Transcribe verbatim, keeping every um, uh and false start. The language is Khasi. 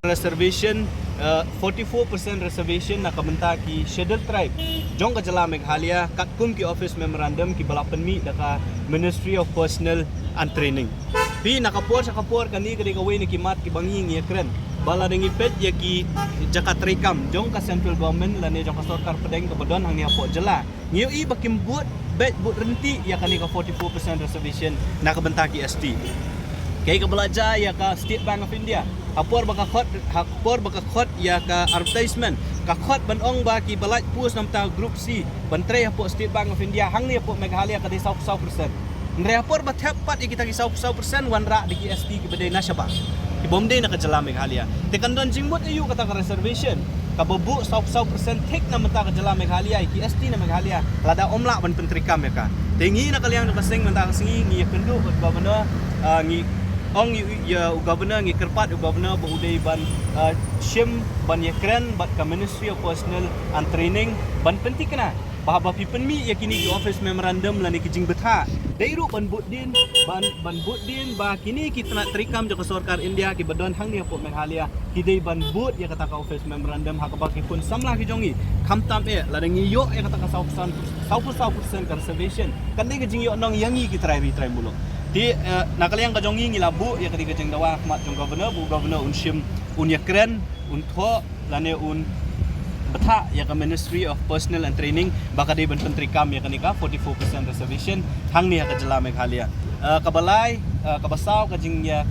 Reservation, uh, forty-four percent reservation na ka bynta ki Scheduled Tribe jong ka jylla Meghalaya, katkum ki office memorandum ki ba la pynmih da ka Ministry of Personnel and Training. Phi, na ka por sha ka por, kane ka dei kawei na ki mat ki ba ngi ngi kren ba lada ngi peit ïa ki jaka treikam jong ka central government lane jong ka sorkar pdeng ka ba don hangne hapoh jylla, ngi ïohi ba kim bud beit bud ryntih ïa kane ka forty-four percent reservation na ka bynta ki S T. Kaei ka ba la jia ïa ka State Bank of India, ha por ba ka khot, ha por ba ka khot ïa ka advertisement, ka khot ban ong ba ki ba lait post na ka bynta Group C ban trei hapoh State Bank of India hangne hapoh Meghalaya ka dei saw saw percent. Hynrei ha por ba thep pat ïa kita ki saw saw percent, wanrah da ki S T ki ba dei na shabar, ki bym dei na ka jylla Meghalaya. Te kan don jingmut aïu kata ka reservation ka ba buh saw saw percent thik na ka bynta ka jylla Meghalaya ïa ki S T na Meghalaya lada ym lah ban pyntreikam ïa ka? Te ngi na ka liang jong ka seng mynta ka sngi ngi ïakynduh bad u Governor, ah, ngi ong ïa u Governor, ngi kyrpad ïa u Governor ba u dei ban, ah, shim ban ïakren bad ka Ministry of Personnel and Training ban pynthikna ba haba phi pynmih ïa kine ki office memorandum lane ki jingbthah, dei ruh ban bud dien, ban, ban bud dien ba kine ki tnat treikam jong ka sorkar India ki ba don hangne hapoh Meghalaya ki dei ban bud ïa kata ka office memorandum ha kaba ki khun samla ki jong ngi, khamtam eh lada ngi ïoh ïa kata ka saw percent, saw percent ka reservation, kan dei ka jingïohnong ïa ngi ki trai ri trai muluk. Te, eh, na ka liang ka jong ngi ngi la buh ïa kata ka jingdawa ha khmat jong u Governor ba u Governor un shim, un ïakren, un thoh lane un bthah ïa ka Ministry of Personnel and Training ba ka dei ban pyntreikam ïa kane ka forty-four percent reservation hangne ha ka jylla Meghalaya. Eh, ka ba lai, eh, ka ba saw ka jingïa